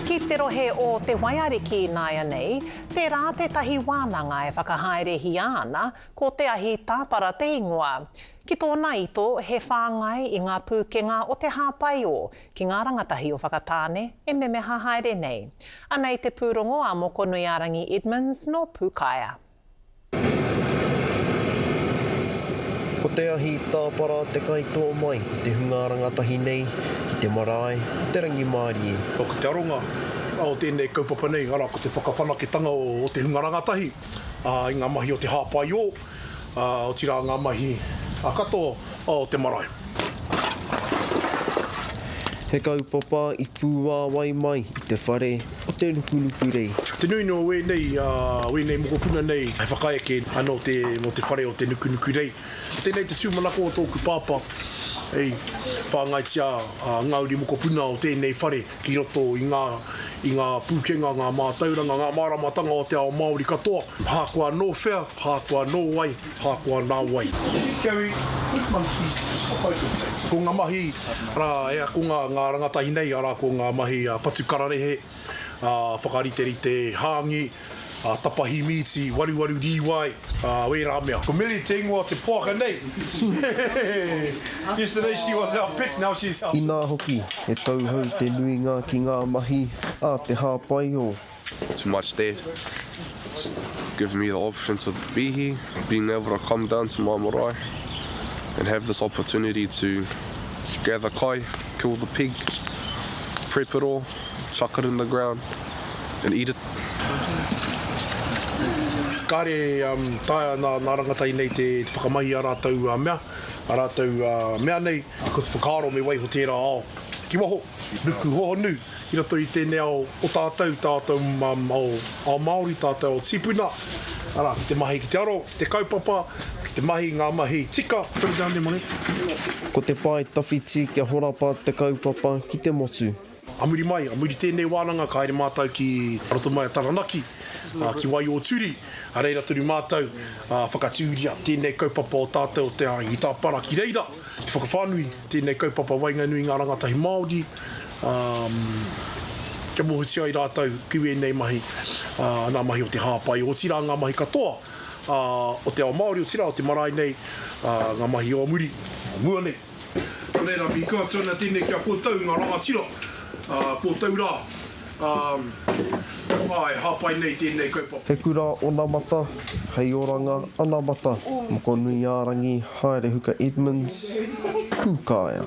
Ki te rohe o Te Waiariki ināianei, tērā tētahi wānanga e whakahaerehia ana, ko Te Ahi Tāpara te ingoa. Ki tōna ito, he whāngai i ngā pūkenga o te hāpai ō ki ngā rangatahi o Whakatāne e memeha haere nei. Anei te pūrongo a Mokonuiārangi Edmonds nō Pūkaea. Ko te ahi tāpara te kaitō mai i te hunga rangatahi nei ki te marae o te rangimārie. Ko te aronga o tēnei kaupapa nei, arā, ko te whakawhanaketanga o te hunga rangatahi i ngā mahi o te hāpai ō, otirā ngā mahi katoa o te marae. He kaupapa i pūāwai mai i te whare o te Nukunukurei. Te nui o wēnei, wēnei mokopuna nei he whakaeke nō te, nō te whare o te Nukunukurei. Tēnei te tūmanako o tōku pāpā, hei whāngaitia ngā uri mokopuna o tēnei whare ki roto i ngā, i ngā pūkenga, ngā mātauranga, ngā māramatanga o te ao Māori katoa, hākoa nō whea, hākoa nō wai, hākoa nā wai. Kerry, good monkeys, ka pai koutou. Ko ngā mahi, arā, e ako ngā, ngā rangatahi nei, arā, ko ngā mahi patu kararehe, whakariterite hāngi, tapahi mīti, waruwaru rīwai, wērā mea. Ko Millie te ingoa o te poaka nei. Yesterday she was our pet, now she's our. Inā hoki, he tauhou te nuinga ki ngā mahi a te hāpai o. To my dad, just giving me the option to be here, being able to come down to my marae and have this opportunity to gather kai, kill the pig, prep it all, chuck it in the ground and eat it. Kāre taea nā rangatahi nei te whakamahi i ā rātou mea, ā rātou mea nei, ko te whakaaro me waiho tērā ao ki waho, ruku hohonu i roto i tēnei ao o tātou, tātou ao, ao Māori, tātou ao tīpuna, arā, ki te mahi ki te aro, ki te kaupapa, ki te mahi i ngā mahi tika. Put it down there, Moni. Ko te pae tawhiti kia horapa te kaupapa ki te motu. A muri mai, a muri tēnei wānanga ka haere mātou ki roto mai a Taranaki, ki Waiōturi, a reira tonu mātou whakatūria tēnei kaupapa o tātou o Te Ahi Tāpara ki reira, ki te whakawhānui tēnei kaupapa waenganui i ngā rangatahi Māori, kia mōhiotia ai rātou ki wēnei mahi, ngā mahi o te hāpai, otirā ngā mahi katoa o te ao Māori, otirā o te marae nei, ngā mahi o muri, o mua nei. Nō reira, mihi kau atu ana tēnei ki a koutou, ngā rangatira, ā, koutou rā, ā, ā, e hāpai nei tēnei kaupapa. He kura onamata, hei oranga anamata, Mokonuiārangi Haerehuka Edmonds, Pūkaea.